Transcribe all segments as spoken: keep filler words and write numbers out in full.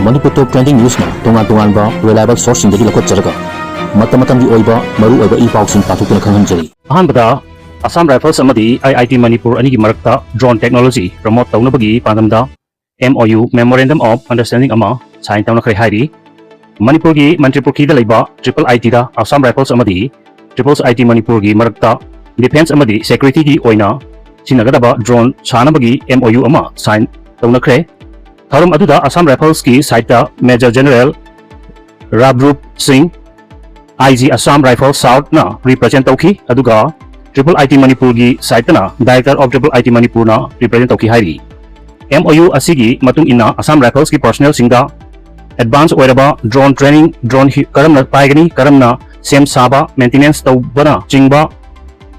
ꯃꯅꯤꯄꯨꯔ ꯇꯣꯞ trending ꯅ꯭ꯌꯨꯁꯅ ꯇꯣꯉꯥꯟ ꯇꯣꯉꯥꯟꯕ reliable ꯁꯣꯔꯁꯁꯤꯡꯗꯒꯤ ꯂꯧꯈꯠꯆꯔꯒ ꯃꯇꯝ ꯃꯇꯝꯒꯤ ꯑꯣꯏꯕ ꯃꯔꯨ ꯑꯣꯏꯕ ꯏ ꯄꯥꯎꯁꯤꯡ ꯄꯥꯊꯣꯛꯇꯨꯅ ꯈꯪꯍꯟꯖꯔꯤ꯫ ꯑꯍꯥꯟꯕꯗ, ꯑꯁꯥꯝ ꯔꯥꯏꯐꯜꯁ ꯑꯃꯗꯤ ꯑꯥꯏ ꯑꯥꯏ ꯇꯤ ꯃꯅꯤꯄꯨꯔ ꯑꯅꯤꯒꯤ ꯃꯔꯛꯇ ꯗ꯭ꯔꯣꯟ ꯇꯦꯛꯅꯣꯂꯣꯖꯤ ꯄ꯭ꯔꯃꯣꯠ ꯇꯧꯅꯕꯒꯤ ꯄꯥꯟꯗꯝꯗ M O U, Memorandum of Understanding ꯑꯃ ꯁꯥꯏꯟ ꯇꯧꯅꯈ꯭ꯔꯦ ꯍꯥꯏꯔꯤ꯫ ꯃꯅꯤꯄꯨꯔꯒꯤ ꯃꯟꯇ꯭ꯔꯤꯄꯨꯈ꯭ꯔꯤꯗ ꯂꯩꯕ ꯇ꯭ꯔꯤꯄꯜ ꯑꯥꯏ ꯇꯤꯗ ꯑꯁꯥꯝ ꯔꯥꯏꯐꯜꯁ ꯑꯃꯗꯤ ꯇ꯭ꯔꯤꯄꯜ ꯑꯥꯏ ꯇꯤ ꯃꯅꯤꯄꯨꯔꯒꯤ ꯃꯔꯛꯇ ꯗꯤꯐꯦꯟꯁ ꯑꯃꯗꯤ ꯁꯦꯀ꯭ꯌꯨꯔꯤꯇꯤꯒꯤ ꯑꯣꯏꯅ ꯁꯤꯖꯤꯟꯅꯒꯗꯕ ꯗ꯭ꯔꯣꯟ ꯁꯥꯅꯕꯒꯤ M O U ꯑꯃ ꯁꯥꯏꯟ ꯇꯧꯅꯈ꯭ꯔꯦ꯫ ꯊꯧꯔꯝ ꯑꯗꯨꯗ ꯑꯁꯥꯝ ꯔꯥꯏꯐꯜꯁꯀꯤ ꯁꯥꯏꯠꯇ major general Ravroop Singh, I G Assam rifles ꯁꯥꯎꯠꯅ ꯔꯤꯄ꯭ꯔꯖꯦꯟ ꯇꯧꯈꯤ, ꯑꯗꯨꯒ ꯇ꯭ꯔꯤꯄꯜ ꯑꯥꯏ ꯇꯤ ꯃꯅꯤꯄꯨꯔꯒꯤ ꯁꯥꯏꯠꯇꯅ director of triple I T ꯃꯅꯤꯄꯨꯔꯅ ꯔꯤꯄ꯭ꯔꯖꯦꯟ ꯇꯧꯈꯤ ꯍꯥꯏꯔꯤ꯫ M O U ꯑꯁꯤꯒꯤ ꯃꯇꯨꯡ ꯏꯟꯅ ꯑꯁꯥꯝ ꯔꯥꯏꯐꯜꯁꯀꯤ ꯄꯔꯁꯣꯅꯦꯜꯁꯤꯡꯗ ꯑꯦꯗꯚꯥꯟꯁ ꯑꯣꯏꯔꯕ ꯗ꯭ꯔꯣꯟ ꯇ꯭ꯔꯦꯅꯤꯡ, ꯗ꯭ꯔꯣꯟ ꯍꯤ-, ꯀꯔꯝꯅ ꯄꯥꯏꯒꯅꯤ, ꯀꯔꯝꯅ ꯁꯦꯝ ꯁꯥꯕ, ꯃꯦꯟꯇꯦꯅꯦꯟꯁ ꯇꯧꯕꯅꯆꯤꯡꯕ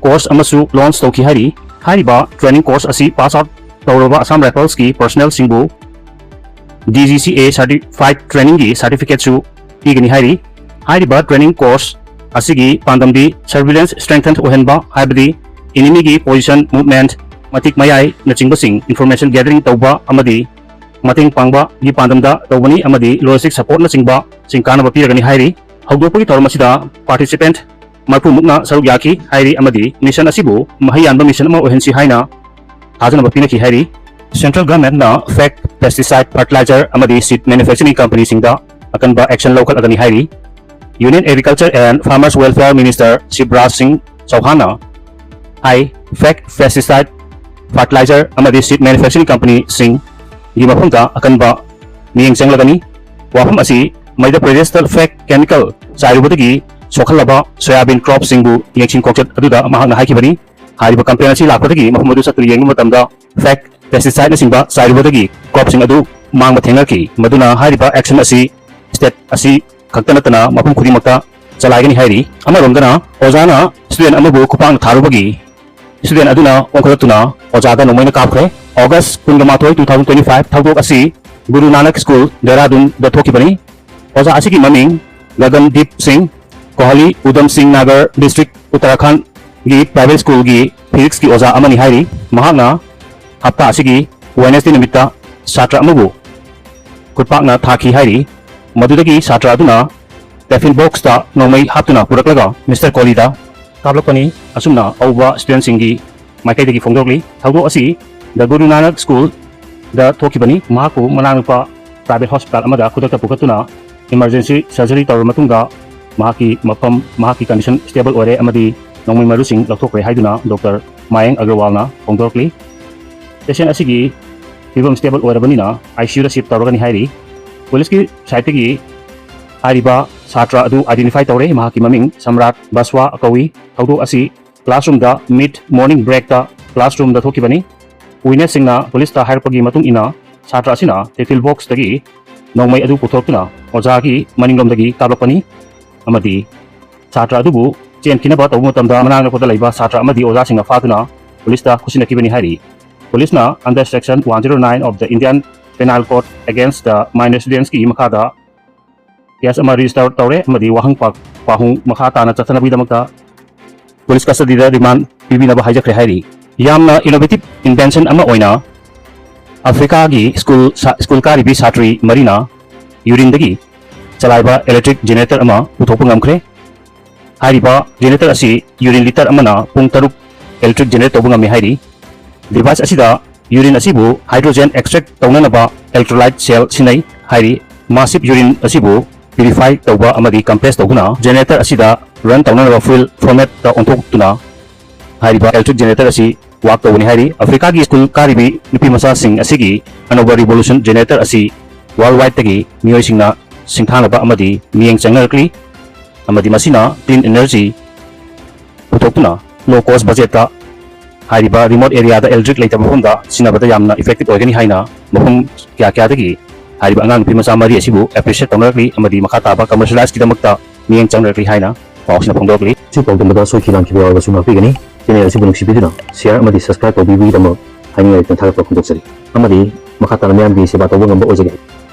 ꯀꯣꯔꯁ ꯑꯃꯁꯨ ꯂꯣꯟꯆ ꯇꯧꯈꯤ ꯍꯥꯏꯔꯤ꯫ ꯍꯥꯏꯔꯤꯕ ꯇ꯭ꯔꯦꯅꯤꯡ ꯀꯣꯔꯁ ꯑꯁꯤ ꯄꯥꯁ ꯑꯥꯎꯠ ꯇꯧꯔꯕ Assam ꯔꯥꯏꯐꯜꯁꯀꯤ ꯄꯔꯁꯣꯅꯦꯜꯁꯤꯡꯕꯨ D G C A certified trainingꯒꯤ ꯁꯥꯔꯇꯤꯐꯤꯀꯦꯠꯁꯨ ꯄꯤꯒꯅꯤ ꯍꯥꯏꯔꯤ꯫ ꯍꯥꯏꯔꯤꯕ ꯇ꯭ꯔꯦꯅꯤꯡ ꯀꯣꯔꯁ ꯑꯁꯤꯒꯤ ꯄꯥꯟꯗꯝꯗꯤ ꯁꯔꯚꯤꯂꯦꯟꯁ ꯁ꯭ꯇꯔꯦꯡꯊꯟ ꯑꯣꯏꯍꯟꯕ, ꯍꯥꯏꯕꯗꯤ ꯏꯅꯤꯃꯤꯒꯤ ꯄꯣꯖꯤꯁꯟ ꯃꯨꯚꯃꯦꯟꯠ ꯃꯇꯤꯛ ꯃꯌꯥꯏꯅꯆꯤꯡꯕꯁꯤꯡ ꯏꯟꯐꯣꯔꯃꯦꯁꯟ ꯒꯦꯗꯔꯤꯡ ꯇꯧꯕ ꯑꯃꯗꯤ ꯃꯇꯦꯡ ꯄꯥꯡꯕꯒꯤ ꯄꯥꯟꯗꯝꯗ ꯇꯧꯕꯅꯤ ꯑꯃꯗꯤ ꯂꯣꯖꯤꯁꯇꯤꯛ ꯁꯄꯣꯔꯠꯅꯆꯤꯡꯕꯁꯤꯡ ꯀꯥꯟꯅꯕ ꯄꯤꯔꯒꯅꯤ ꯍꯥꯏꯔꯤ꯫ ꯍꯧꯗꯣꯛꯄꯒꯤ ꯊꯧꯔꯝ ꯑꯁꯤꯗ ꯄꯥꯔꯇꯤꯁꯤꯄꯦꯟꯠ ꯃꯔꯤꯐꯨ ꯃꯨꯛꯅ ꯁꯔꯨꯛ ꯌꯥꯈꯤ ꯍꯥꯏꯔꯤ ꯑꯃꯗꯤ ꯃꯤꯁꯟ ꯑꯁꯤꯕꯨ ꯃꯍꯩ ꯌꯥꯟꯕ ꯃꯤꯁꯟ ꯑꯃ ꯑꯣꯏꯍꯟꯁꯤ ꯍꯥꯏꯅ ꯊꯥꯖꯅꯕ ꯄꯤꯅꯈꯤ ꯍꯥꯏꯔꯤ꯫ ꯁꯦꯟꯇ꯭ꯔꯦꯜ ꯒꯚꯔꯟꯃꯦꯟꯠꯅ ꯐꯦꯛ ꯄꯦꯁꯇꯤꯁꯥꯏꯗ ꯐꯔꯇꯤꯂꯥꯏꯖꯔ ꯑꯃꯗꯤ ꯁꯤꯗ ꯃꯦꯅꯨꯐꯦꯛꯆꯔꯤꯡ ꯀꯝꯄꯅꯤꯁꯤꯡꯗ ꯑꯀꯟꯕ ꯑꯦꯛꯁꯟ ꯂꯧꯈꯠꯂꯒꯅꯤ ꯍꯥꯏꯔꯤ꯫ Union Agriculture and Farmers Welfare Minister Shivraj Singh Chouhanꯅ high, fake ꯄꯦꯁꯇꯤꯁꯥꯏꯗ fertiliser ꯑꯃꯗꯤ ꯁꯤꯗ ꯃꯦꯅꯨꯐꯦꯛꯆꯔꯤꯡ ꯀꯝꯄꯅꯤꯁꯤꯡꯒꯤ ꯃꯐꯝꯗ ꯑꯀꯟꯕ ꯃꯤꯠꯌꯦꯡ ꯆꯪꯂꯒꯅꯤ꯫ ꯋꯥꯐꯝ ꯑꯁꯤ ꯃꯙ꯭ꯌ ꯄ꯭ꯔꯗꯦꯁꯇ ꯐꯦꯛ ꯀꯦꯃꯤꯀꯦꯜ ꯆꯥꯏꯔꯨꯕꯗꯒꯤ ꯁꯣꯛꯍꯜꯂꯕ ꯁꯣꯌꯥꯕꯤꯟ ꯀ꯭ꯔꯣꯞꯁꯤꯡꯕꯨ ꯌꯦꯡꯁꯤꯟ ꯈꯣꯠꯆꯠ ꯑꯗꯨꯗ ꯃꯍꯥꯛꯅ ꯍꯥꯏꯈꯤꯕꯅꯤ꯫ ꯍꯥꯏꯔꯤꯕ ꯀꯝꯄ꯭ꯂꯦꯟ ꯑꯁꯤ ꯂꯥꯛꯄꯗꯒꯤ ꯃꯐꯝ ꯑꯗꯨ ꯆꯠꯇꯨꯅ ꯌꯦꯡꯕ ꯃꯇꯝꯗ ꯐꯦꯛ ꯄꯦꯁꯇꯤꯁꯥꯏꯗꯅꯆꯤꯡꯕ ꯆꯥꯏꯔꯨꯕꯗꯒꯤ ꯀ꯭ꯔꯣꯞꯁꯤꯡ ꯑꯗꯨ ꯃꯥꯡꯕ ꯊꯦꯡꯅꯈꯤ꯫ ꯃꯗꯨꯅ ꯍꯥꯏꯔꯤꯕ ꯑꯦꯛꯁꯟ ꯑꯁꯤ ꯁ꯭ꯇꯦꯠ ꯑꯁꯤ ꯈꯛꯇ ꯅꯠꯇꯅ ꯃꯐꯝ ꯈꯨꯗꯤꯡꯃꯛꯇ ꯆꯂꯥꯏꯒꯅꯤ ꯍꯥꯏꯔꯤ꯫ ꯑꯃꯔꯣꯝꯗꯅ ꯑꯣꯖꯥꯅ ꯁ꯭ꯇꯨꯗꯦꯟꯠ ꯑꯃꯕꯨ ꯈꯨꯄꯥꯛꯅ ꯊꯥꯔꯨꯕꯒꯤ ꯁ꯭ꯇꯨꯗꯦꯟꯠ ꯑꯗꯨꯅ ꯑꯣꯟꯈꯠꯂꯛꯇꯨꯅ ꯑꯣꯖꯥꯗ ꯅꯣꯡꯃꯩꯅ ꯀꯥꯞꯈ꯭ꯔꯦ꯫ ꯑꯣꯒꯁ ꯀꯨꯟꯃꯥꯊꯣꯏ, two thousand twenty five, ꯊꯧꯗꯣꯛ ꯑꯁꯤ ꯒꯨꯔꯨ ꯅꯥꯅꯛ ꯁ꯭ꯀꯨꯜ, ꯗꯦꯔꯥꯗꯨꯟꯗ ꯊꯣꯛꯈꯤꯕꯅꯤ꯫ ꯑꯣꯖꯥ ꯑꯁꯤꯒꯤ ꯃꯃꯤꯡ ꯒꯒꯟꯗꯤꯞ ꯁꯤꯡ ꯀꯣꯍꯂꯤ, ꯎꯙꯝ ꯁꯤꯡ ꯅꯥꯒꯔ ꯗꯤꯁꯇ꯭ꯔꯤꯛ, ꯎꯠꯇꯔꯥꯈꯟꯗꯒꯤ ꯄ꯭ꯔꯥꯏꯚꯦꯠ ꯁ꯭ꯀꯨꯜꯒꯤ ꯐꯤꯖꯤꯛꯁꯀꯤ ꯑꯣꯖꯥ ꯑꯃꯅꯤ ꯍꯥꯏꯔꯤ꯫ ꯃꯍꯥꯛꯅ ꯍꯞꯇꯥ ꯑꯁꯤꯒꯤ ꯋꯦꯅꯦꯁꯗꯦ ꯅꯨꯃꯤꯠꯇ ꯁꯥꯇ꯭ꯔ ꯑꯃꯕꯨ ꯈꯨꯠꯄꯥꯛꯅ ꯊꯥꯈꯤ ꯍꯥꯏꯔꯤ꯫ ꯃꯗꯨꯗꯒꯤ ꯁꯥꯇ꯭ꯔ ꯑꯗꯨꯅ ꯇꯦꯐꯤꯟ ꯕꯣꯛꯁꯇ ꯅꯣꯡꯃꯩ ꯍꯥꯞꯇꯨꯅ ꯄꯨꯔꯛꯂꯒ ꯃꯤꯁꯇꯔ ꯀꯣꯂꯤꯗ ꯀꯥꯞꯂꯛꯄꯅꯤ꯫ ꯑꯁꯨꯝꯅ ꯑꯧꯕ ꯁ꯭ꯇꯨꯗꯦꯟꯠꯁꯤꯡꯒꯤ ꯃꯥꯏꯀꯩꯗꯒꯤ ꯐꯣꯡꯗꯣꯔꯛꯂꯤ꯫ ꯊꯧꯗꯣꯛ ꯑꯁꯤ ꯗ ꯒꯨꯔꯨ ꯅꯥꯅꯛ ꯁ꯭ꯀꯨꯜꯗ ꯊꯣꯛꯈꯤꯕꯅꯤ꯫ ꯃꯍꯥꯛꯄꯨ ꯃꯅꯥꯛꯅꯨꯄꯥ ꯄ꯭ꯔꯥꯏꯚꯦꯠ ꯍꯣꯁꯄꯤꯇꯥꯜ ꯑꯃꯗ ꯈꯨꯗꯛꯇ ꯄꯨꯈꯠꯇꯨꯅ ꯏꯃꯔꯖꯦꯟꯁꯤ ꯁꯔꯖꯔꯤ ꯇꯧꯔꯕ ꯃꯇꯨꯡꯗ ꯃꯍꯥꯛꯀꯤ ꯃꯐꯝ, ꯃꯍꯥꯛꯀꯤ ꯀꯟꯗꯤꯁꯟ ꯁ꯭ꯇꯦꯕꯜ ꯑꯣꯏꯔꯦ ꯑꯃꯗꯤ ꯅꯣꯡꯃꯩ ꯃꯔꯨꯁꯤꯡ ꯂꯧꯊꯣꯛꯈ꯭ꯔꯦ ꯍꯥꯏꯗꯨꯅ ꯗꯣꯛꯇꯔ ꯃꯥꯌꯦꯡ ꯑꯒꯔꯋꯥꯜꯅ ꯐꯣꯡꯗꯣꯔꯛꯂꯤ꯫ ꯄꯦꯁꯦꯟꯠ ꯑꯁꯤꯒꯤ ꯐꯤꯕꯝ ꯁ꯭ꯇꯦꯕꯜ ꯑꯣꯏꯔꯕꯅꯤꯅ ꯑꯥꯏ ꯁꯤ ꯌꯨꯗ ꯁꯤꯐ ꯇꯧꯔꯒꯅꯤ ꯍꯥꯏꯔꯤ꯫ ꯄꯨꯂꯤꯁꯀꯤ ꯁꯥꯏꯠꯇꯒꯤ ꯍꯥꯏꯔꯤꯕ ꯁꯥꯇ꯭ꯔ ꯑꯗꯨ ꯑꯥꯏꯗꯦꯟꯇꯤꯐꯥꯏ ꯇꯧꯔꯦ꯫ ꯃꯍꯥꯛꯀꯤ ꯃꯃꯤꯡ ꯁꯝꯔꯥꯠ ꯕꯁꯋꯥ ꯀꯧꯏ꯫ ꯊꯧꯗꯣꯛ ꯑꯁꯤ ꯀ꯭ꯂꯥꯁꯔꯨꯝꯗ ꯃꯤꯗ ꯃꯣꯔꯅꯤꯡ ꯕ꯭ꯔꯦꯛꯇ ꯀ꯭ꯂꯥꯁꯔꯨꯝꯗ ꯊꯣꯛꯈꯤꯕꯅꯤ꯫ ꯋꯤꯠꯅꯦꯁꯁꯤꯡꯅ ꯄꯨꯂꯤꯁꯇ ꯍꯥꯏꯔꯛꯄꯒꯤ ꯃꯇꯨꯡ ꯏꯟꯅ ꯁꯥꯇ꯭ꯔ ꯑꯁꯤꯅ ꯇꯦꯐꯤꯜ ꯕꯣꯛꯁꯇꯒꯤ ꯅꯣꯡꯃꯩ ꯑꯗꯨ ꯄꯨꯊꯣꯛꯇꯨꯅ ꯑꯣꯖꯥꯒꯤ ꯃꯅꯤꯡꯂꯣꯝꯗꯒꯤ ꯀꯥꯞꯂꯛꯄꯅꯤ ꯑꯃꯗꯤ ꯁꯥꯇ꯭ꯔ ꯑꯗꯨꯕꯨ ꯆꯦꯟꯈꯤꯅꯕ ꯇꯧꯕ ꯃꯇꯝꯗ ꯃꯅꯥꯛ ꯅꯛꯄꯗ ꯂꯩꯕ ꯁꯥꯇ꯭ꯔ ꯑꯃꯗꯤ ꯑꯣꯖꯥꯁꯤꯡꯅ ꯐꯥꯗꯨꯅ ꯄꯨꯂꯤꯁꯇ ꯈꯨꯠꯁꯤꯟꯅꯈꯤꯕꯅꯤ ꯍꯥꯏꯔꯤ꯫ ꯄꯨꯂꯤꯁꯅ under section one zero nine of the Indian Penal Code against the minor students ꯀꯤ ꯃꯈꯥꯗ ꯀꯦꯁ ꯑꯃ ꯔꯦꯖꯤꯁꯇꯔ ꯇꯧꯔꯦ ꯑꯃꯗꯤ ꯋꯥꯍꯪ ꯄꯥ-, ꯄꯥꯎꯍꯪ ꯃꯈꯥ ꯇꯥꯅ ꯆꯠꯊꯅꯕꯒꯤꯗꯃꯛꯇ ꯄꯨꯂꯤꯁ ꯀꯁꯇꯗꯤꯗ ꯔꯤꯃꯥꯟ ꯄꯤꯕꯤꯅꯕ ꯍꯥꯏꯖꯈ꯭ꯔꯦ ꯍꯥꯏꯔꯤ꯫ ꯌꯥꯝꯅ ꯏꯅꯣꯚꯦꯇꯤꯚ ꯏꯟꯚꯦꯟꯁꯟ ꯑꯃ ꯑꯣꯏꯅ ꯑꯐ꯭ꯔꯤꯀꯥꯒꯤ ꯁ꯭ꯀꯨꯜ ꯁꯥ-, ꯁ꯭ꯀꯨꯜ ꯀꯥꯔꯤꯕꯤ ꯁꯥꯇ꯭ꯔꯤ ꯃꯔꯤꯅ ꯌꯨꯔꯤꯟꯗꯒꯤ ꯆꯂꯥꯏꯕ ꯏꯂꯦꯛꯇ꯭ꯔꯤꯛ ꯖꯦꯅꯦꯔꯦꯇꯔ ꯑꯃ ꯄꯨꯊꯣꯛꯄ ꯉꯝꯈ꯭ꯔꯦ꯫ ꯍꯥꯏꯔꯤꯕ ꯖꯦꯅꯦꯔꯦꯇꯔ ꯑꯁꯤ ꯌꯨꯔꯤꯟ ꯂꯤꯇꯔ ꯑꯃꯅ ꯄꯨꯡ ꯇꯔꯨꯛ ꯏꯂꯦꯛꯇ꯭ꯔꯤꯛ ꯖꯦꯅꯦꯔꯦꯠ ꯇꯧꯕ ꯉꯝꯃꯤ ꯍꯥꯏꯔꯤ꯫ ꯗꯤꯚꯥꯏꯁ ꯑꯁꯤꯗ ꯌꯨꯔꯤꯟ ꯑꯁꯤꯕꯨ ꯍꯥꯏꯗ꯭ꯔꯣꯖꯦꯟ ꯑꯦꯛꯁꯇ꯭ꯔꯦꯛ ꯇꯧꯅꯅꯕ ꯏꯂꯦꯛꯇ꯭ꯔꯣꯂꯥꯏꯠ ꯁꯦꯜ ꯁꯤꯖꯤꯟꯅꯩ ꯍꯥꯏꯔꯤ꯫ ꯃꯥꯁꯤꯞ ꯌꯨꯔꯤꯟ ꯑꯁꯤꯕꯨ ꯄ꯭ꯌꯨꯔꯤꯐꯥꯏ ꯇꯧꯕ ꯑꯃꯗꯤ ꯀꯝꯄ꯭ꯔꯦꯁ ꯇꯧꯗꯨꯅ ꯖꯦꯅꯦꯔꯦꯇꯔ ꯑꯁꯤꯗ ꯔꯟ ꯇꯧꯅꯅꯕ ꯐ꯭ꯌꯨꯑꯦꯜ ꯐꯣꯔꯃꯦꯠꯇ ꯑꯣꯟꯊꯣꯛꯇꯨꯅ ꯍꯥꯏꯔꯤꯕ ꯏꯂꯦꯛꯇ꯭ꯔꯤꯛ ꯖꯦꯅꯦꯔꯦꯇꯔ ꯑꯁꯤ ꯋꯥꯔꯛ ꯇꯧꯒꯅꯤ ꯍꯥꯏꯔꯤ꯫ ꯑꯐ꯭ꯔꯤꯀꯥꯒꯤ ꯁ꯭ꯀꯨꯜ ꯀꯥꯔꯤꯕꯤ ꯅꯨꯄꯤ ꯃꯆꯥꯁꯤꯡ ꯑꯁꯤꯒꯤ ꯑꯅꯧꯕ ꯔꯤꯚꯣꯂꯨꯁꯟ ꯖꯦꯅꯦꯔꯦꯇꯔ ꯑꯁꯤ ꯋꯥꯔꯜ ꯋꯥꯏꯗꯇꯒꯤ ꯃꯤꯑꯣꯏꯁꯤꯡꯅ ꯁꯤꯡꯊꯥꯅꯕ ꯑꯃꯗꯤ ꯃꯤꯠꯌꯦꯡ ꯆꯪꯅꯔꯛꯂꯤ ꯑꯃꯗꯤ ꯃꯁꯤꯅ ꯀ꯭ꯂꯤꯟ ꯏꯅꯔꯖꯤ ꯄꯨꯊꯣꯛꯇꯨꯅ ꯂꯣ ꯀꯣꯁ ꯕꯖꯦꯠꯇ ꯍꯥꯏꯔꯤꯕ ꯔꯤꯃꯣꯠ ꯑꯦꯔꯤꯌꯥꯗ ꯏꯂꯦꯛꯇ꯭ꯔꯤꯛ ꯂꯩꯇꯕ ꯃꯐꯝꯗ ꯁꯤꯖꯤꯟꯅꯕꯗ ꯌꯥꯝꯅ ꯏꯐꯦꯛꯇꯤꯚ ꯑꯣꯏꯒꯅꯤ ꯍꯥꯏꯅ ꯃꯐꯝ ꯀꯌꯥ ꯀꯌꯥꯗꯒꯤ ꯍꯥꯏꯔꯤꯕ ꯑꯉꯥꯡ ꯅꯨꯄꯤ ꯃꯆꯥ ꯃꯔꯤ ꯑꯁꯤꯕꯨ ꯑꯦꯄ꯭ꯔꯤꯁꯤꯌꯦꯠ ꯇꯧꯅꯔꯛꯂꯤ ꯑꯃꯗꯤ ꯃꯈꯥ ꯇꯥꯕ ꯀꯃꯔꯁꯤꯌꯦꯂꯥꯏꯖꯀꯤꯗꯃꯛꯇ ꯃꯤꯠꯌꯦꯡ ꯆꯪꯅꯔꯛꯂꯤ ꯍꯥꯏꯅ ꯄꯥꯎꯁꯤꯅ ꯐꯣꯡꯗꯣꯔꯛꯂꯤ꯫ ꯑꯁꯤ ꯄꯥꯎꯗꯝꯕꯗ ꯁꯣꯏꯈꯤ ꯂꯥꯟꯈꯤꯕ ꯌꯥꯎꯔꯕꯁꯨ ꯉꯥꯛꯄꯤꯒꯅꯤ꯫ ꯆꯦꯅꯦꯜ ꯑꯁꯤꯕꯨ ꯅꯨꯡꯁꯤꯕꯤꯗꯨꯅ ꯁꯤꯌꯔ ꯑꯃꯗꯤ ꯁꯕꯁꯀ꯭ꯔꯥꯏꯕ ꯇꯧꯕꯤꯕꯒꯤꯗꯃꯛ ꯍꯥꯏꯅꯤꯡꯉꯥꯏ ꯂꯩꯇꯅ ꯊꯥꯒꯠꯄ ꯐꯣꯡꯗꯣꯛꯆꯔꯤ꯫ ꯑꯃꯗꯤ ꯃꯈꯥ ꯇꯥꯅ ꯃꯤꯌꯥꯝꯒꯤ ꯁꯦꯕꯥ ꯇꯧꯕ ꯉꯝꯕ ꯑꯣꯏꯖꯒꯦ꯫